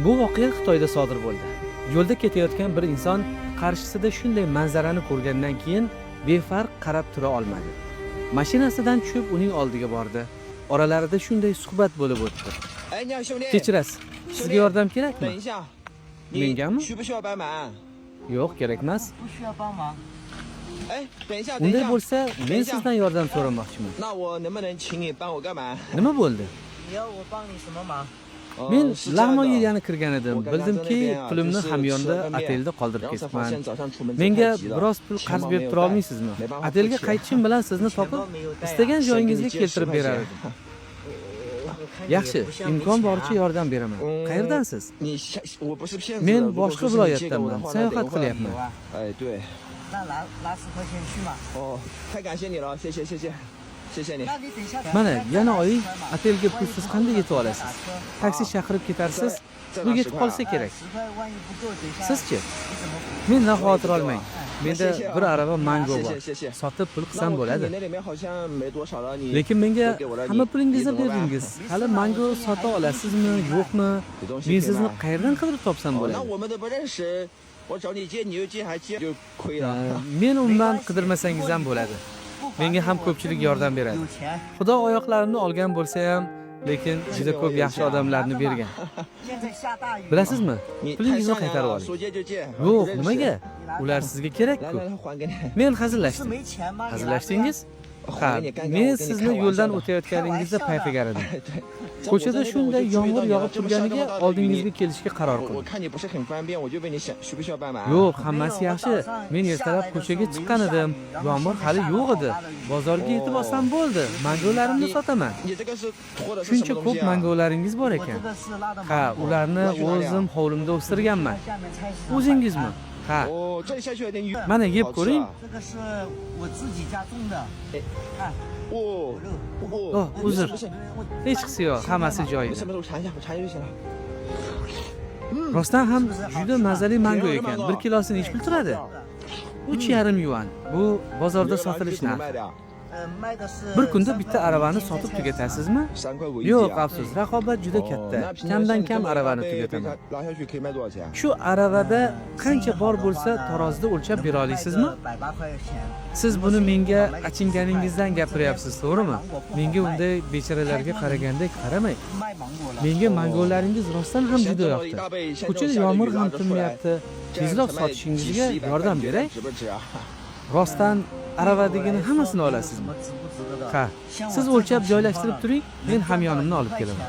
Bu voqea Xitoyda sodir bo'ldi. Yo'lda ketayotgan bir inson qarshisida shunday manzarani ko'rgandan keyin befarq qarab tura olmadi. Mashinasidan tushib, uning oldiga bordi. Oralarida shunday suhbat bo'lib o'tdi. 哎，你好，兄弟。 Kechirasiz, sizga yordam kerakmi? 等一下，你 Mengami? 需不需要帮忙？ Yo'q, kerak emas. 不需要帮忙。哎，等一下，等一 Unday 下。 bo'lsa, men sizdan yordam so'ramoqchiman. 那我能不能请你帮我干嘛？ Nima bo'ldi? 你要我帮你什么忙？ Men 是这样 lag'mon 的 yegani kirgan edim. 我刚刚 Bildimki, 在那边啊 pulimni 就是 hamyonda 吃了个面 otelda qoldirib 然后才发 ketibman. 现早上出门走 Menga 太急了 biroz pul 钱 qarz 包 berib 没有 tura 带 olmaysizmi? 没办法 Otelga 付钱 qaytishim bilan sizni 钱包 topib, 没有带啊 istagan 先给你 joyingizga 借 keltirib 10块 berar 钱 edim. 我看你也 Yaxshi, 不像没 imkon 钱 boricha 啊。 yordam beraman. 嗯 Qayerdansiz? 你下我不是骗子 Men 的，如果 boshqa 说是你借给我的 viloyatdanman. 话，那 Sayohat 等一会儿 qilyapman. 有啊，哎，对，那拿10块钱去嘛。哦，太感谢你了，谢谢谢谢，谢谢你。那你等一下。 Mana, yana oying, otelga pulsiz qanday yetib olasiz? Taksi chaqirib ketarsiz, bu yetib qolsa kerak. 十块万一不够，等一下。 Sizchi? 你怎么？ Mendan xavotir olmang. Menda bir arava mango 谢 bor. 谢谢谢。 Sotib pul 那 qilsam 我看 bo'ladi. 你那里面好像没多少了，你 Lekin menga 都给我了， hamma 你 pulingizni 你怎么办 berdingiz. Hali mango sota olasizmi, yo'qmi? Men sizni qayerdan qidirib topsam 哦，那 bo'ladi? 我们都不认识，我找你借你又借还借就亏了。 Men umuman qidirmasangiz ham bo'ladi. Menga ham ko'pchilik yordam beradi. 有钱。 Xudo oyoqlarimni olgan bo'lsa ham, lekin juda ko'p yaxshi odamlarni bergan. 现在下大雨。 Bilasizmi? 你太 Pulingizni 善良 qaytarib 了， oling. 说借就借。 Yo'q, 不认识 nimaga? Ular sizga 来 kerak-ku. 来来，还给你。 Men 是 hazillashdim. 没钱吗？你拿着呀。 Hazillashdingiz? Ha, 还给你，刚刚 men 我跟你 sizni 开玩 yo'ldan 笑的。 o'tayotganingizda payqagan edim. 对，在我 Ko'chada 在那边 shunday 我就注意 yomg'ir 到你了 yog'ib 这么下这么 turganiga 大的雨 oldingizga 你 kelishga qaror 我我 qildim. 看你不是很方便，我就问你想需不需要帮忙？ Yo'q, hammasi yaxshi. Men ertalab ko'chaga chiqqan edim. Yomg'ir hali yo'q edi. Bozorga yetib olsam bo'ldi. Mangolarimni sotaman. 你这个是拖的是什 Shuncha 么东 ko'p 西啊？ mangolaringiz bor 我 ekan. 这个是拉的 Ha, 芒果。 ularni o'zim hovlimda o'stirganman. 下面菜市场 O'zingizmi? Ha. 哦，这里下去有点雨。 Mana yeb 好吃 ko'ring. 啊这个是我自己家种的。看，哦 Oh, 哦， uzr. 没事 Hechqisi yo'q, hammasi 没事 joyida. 没事，我尝一下，我尝一下就行了。 Rostdan ham juda mazali mango ekan. 1 kilosi nechi pul turadi? 3,5 yuan. Bu bozorda 你这个 sotilish 怎么 narxi. 卖的啊？卖的是。 Bir kunda bitta aravani sotib tugatasizmi? 3块5一斤 Yo'q, 啊。 afsus, raqobat juda 哦 katta. 那平常 Kamdan 像你这 kam 么一大 aravani 杯被 tugataman. 它拉下去可以卖多少钱啊？ Shu aravada qancha bor bo'lsa tarozida o'lchab bera olasizmi? 180块钱。 Siz buni menga achinganingizdan gapiryapsiz, to'g'rimi? Menga unday bechoralarga qaragandek qaramang. 卖芒果了。 Menga mangolaringiz rostdan ham 像 juda 这么一 yoqdi. 大杯，像这 Ko'chada 种下着 yomg'ir 雨 ham 拉着出来， tinmayapti. 这样 Tezroq 才卖几 sotishingizga 十一百块， yordam 你觉得 beray. 值不值啊？ Rostdan aravadagini hammasini olasizmi? Ha, siz o'lchab joylashtirib turing, men hamyonimni olib kelaman.